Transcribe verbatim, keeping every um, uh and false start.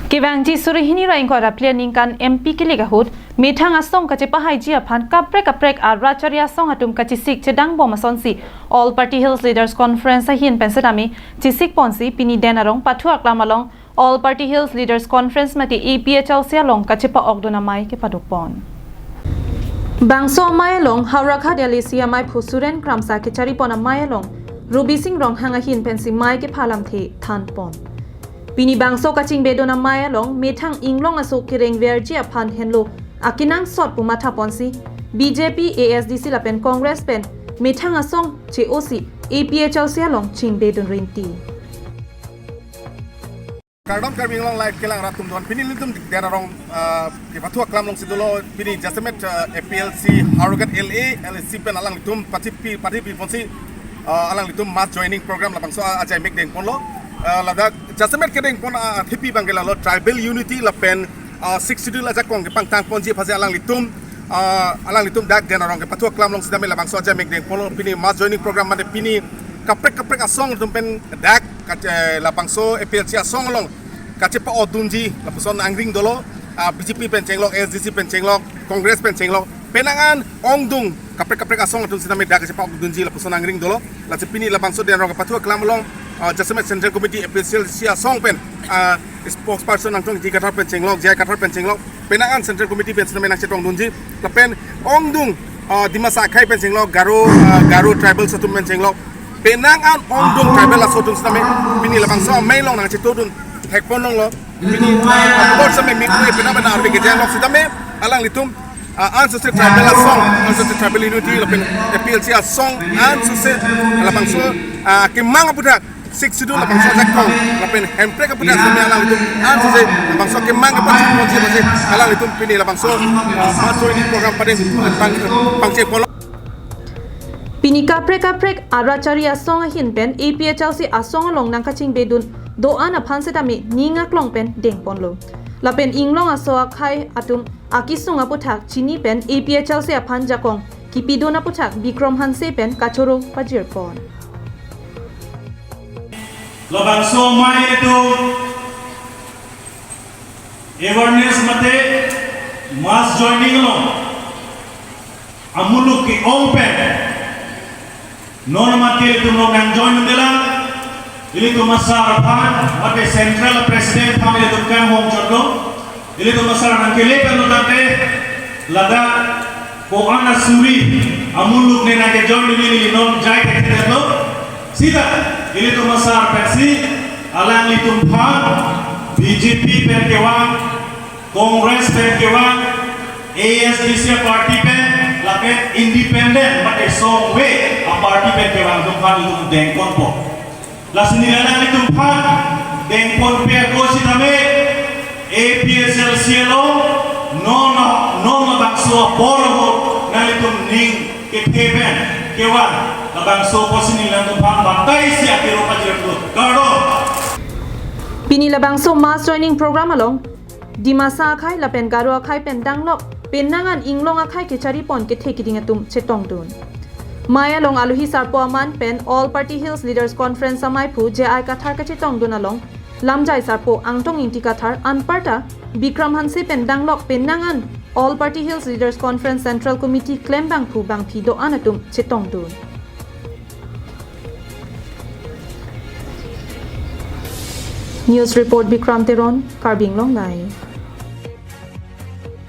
Kevangji suri hini ra ingkoi ra phli aningkan M P kelik ahut, methang asong kachepahaiji aphan kaprek kaprek a-rachari asong atum kachesik chedangbom asonsi All Party Hills Leaders Conference ahin pen setame chesikponsi pini Den Arong Pathu Aklam along All Party Hills Leaders Conference mate A P H L C along kachepa-okdun amei kepadopon. Bangso amei along Howraghat L A C ameiphu Suren Kramsa kecharipon amei along Robising Ronghang ahin pensi mei kephalamthe thanpon. Pini bangso kachingbedun amei along methang inglong aso kerengverji aphan henlo akenangsot pu mathaponsi B J P, A S D C lapen Congress pen methang asong che-osi A P H L C along chingbedun rinti. Kardom Karbi Anglong Live kelang rat atum doan, pini nelitum Den Arong, ah, kepathu aklam alongsi dolo. Pini jasemet, ah, A P L C Howraghat L A, L A C pen alanglitum pachipi, pachipiponsi, ah, alanglitum mass joining program labangso, ah, ajai mek dengponlo. Ah, ladak jasemet kedengpon, ah, athepi abang ke lalo tribal unity lapen, ah, Sixth Schedule ajakong kepangtangponji aphansi alanglitum, ah, alanglitum dak Den Arong kepathu aklam along setame labangso ajai mek dengponlo. Pini mass joining program mate pini kaprek kaprek asong atum pen dak kache-, labangso A P L C asong along kachepa-okdunji lapuson angring dolo, ah, B J P pen chenglok, A S D C pen chenglok, Congress pen chenglok, penang an ongdung kaprek kaprek asong atum setame dak kachepa-okdunji lapuson angring dolo. Lasi pini labangso Den Arong kepathu aklam along, ah, jasemet Central Committee A P H L C asong pen, ah, spokesperson Angtong Ingti Kathar pen chenglok, J I Kathar pen chenglok, penang an Central Committee pen setame nangchetongdunji, lapen ongdung, ah, Dimasa akhai pen chenglok, Garo, ah, Garo tribal atum pen chenglok, penang an ongdung tribal aso atum setame pini labangso amei along nangchetongdun thekpon longlo. Pini, ah, apor setame mik kue penang penang arve kejang lok setame alanglitum, ah, ansose tribal asong, ansose tribal unity lapen A P L C asong, ansose labangso, ah, kemang aputhak Sixth Schedule labangso ajakong lapen Hemprek aputhak setame alanglitum ansose labangso kemang kepachunponji aphansi alanglitum pini labangso, ah, mass joining program padeng pang, pangchengponlo. Pini kaprek kaprek a-rachari asong ahin pen A P H L C asong along nangkachingbedun do-an aphan setame ning aklong pen dengponlo. Lapen inglong aso akhai atum akesung aputhak chini pen A P H L C aphan jakong kipidun aputhak Bikram Hanse pen kachoro pajirpon. Labangso amei atum awareness mate mass joining along amuluk ke-ong pen non mate ilitum along nangjoin undelang, ilitum asar aphan mate Central President aphan ilitum kanghong chotlo. Ilitum asar nangkele pen lo tangte ladak ko-an asuri amuluk ne nangkejoin dun, ili non jai thekthe detlo. Sita ilitum asar pensi alanglitum aphan B J P pen kevang, Congress pen kevang, A S D C party pen, lapen independent mate songve a-party pen kevang atum aphan ilitum dengponpo. Lasi neli alanglitum aphan dengponpe ako setame, A P H L C along non, non labangso apor ahut nanglitum ning kethe pen kevang, labangso apotsi neli alanglitum aphan bataisi akero pajirpo. Kardom. Pini labangso mass joining program along Dimasa akhai lapen Garo akhai pen danglok penang an inglong akhai kecharipon kethe keding atum chetongdun. Mei along alohi sarpo aman pen All Party Hills Leaders Conference ameiphu J I Kathar kachetongdun along lamjai sarpo Angtong Ingti Kathar, anparta Bikram Hanse pen danglok penang an All Party Hills Leaders Conference Central Committee klembangphu bangphi do-an atum chetongdun. News report Bikram Teron, Karbi Anglong Live.